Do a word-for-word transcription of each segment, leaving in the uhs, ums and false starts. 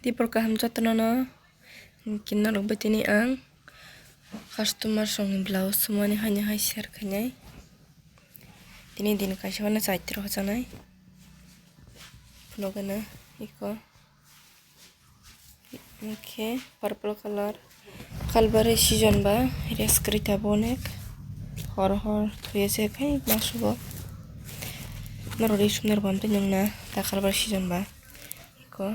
Tipor kaham jotono no, hwnkhe norok bai tini ang customer songni blouse sumani haino hai share khainai. Tini din kaisa hwnwi chaitro hojanai. Phunukgana iko. Hwnkhe purple colour. Kalbari season ba rest kwrwi tabuk onek. Hor hor thuya se khai ma sugo. Norok ri sumnai rok bo amtwi nungna ta kalbari season ba. Iko.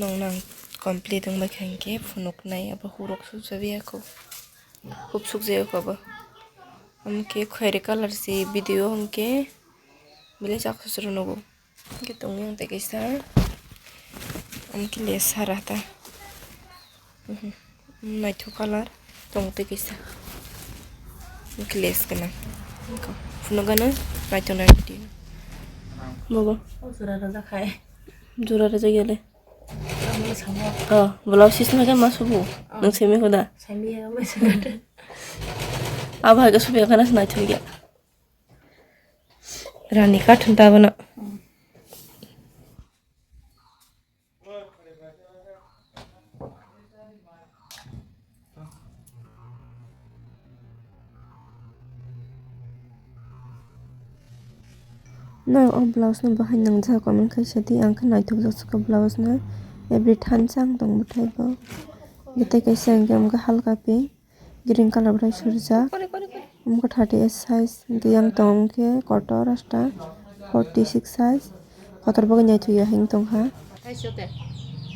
Nong nang complete wng bai kha hinkhe phunuknai abo hurok sukjabi ako. Hub sukjak ako abo. Amkhe khwrwi colour se video hinkhe belai chak susuru nugo. Hinkhe tongwi ang tei kaisa. Amkhe le sara ta. Mhm. Naithok colour tong twi kisa. Glaze gwnang. Phunukgano naithok naithok. Bobo. O jora rwjak hai. Jora rwjak ya le. Amo samo. Oh, blouse sis nai ma subu. Oh. Nang semi hoda. Semi ya, ma semi. Abo hai ka subi kana naithok ya. Rani kathun ta bono. Hmm. Norok o blouse no bahai nangjak comment khaisa di, ang khe naithokjak sukha blouse no, every thansa ang tong bwthai bo, tei kaisa hwnkhe amkhe halka pink. Green colour bai swijak. Omo khe thirty eight size, hwnkhe yang tongo hwnkhe kotor asta forty six size. Kotor bagwi naithok ya hwn tongkha. Kaisa te.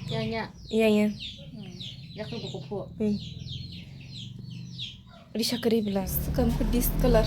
Ya, ya. Ya, ya. Hmm. Yakni buku phu. Ui. Risa kwrwi bwla. Swkang khe this colour.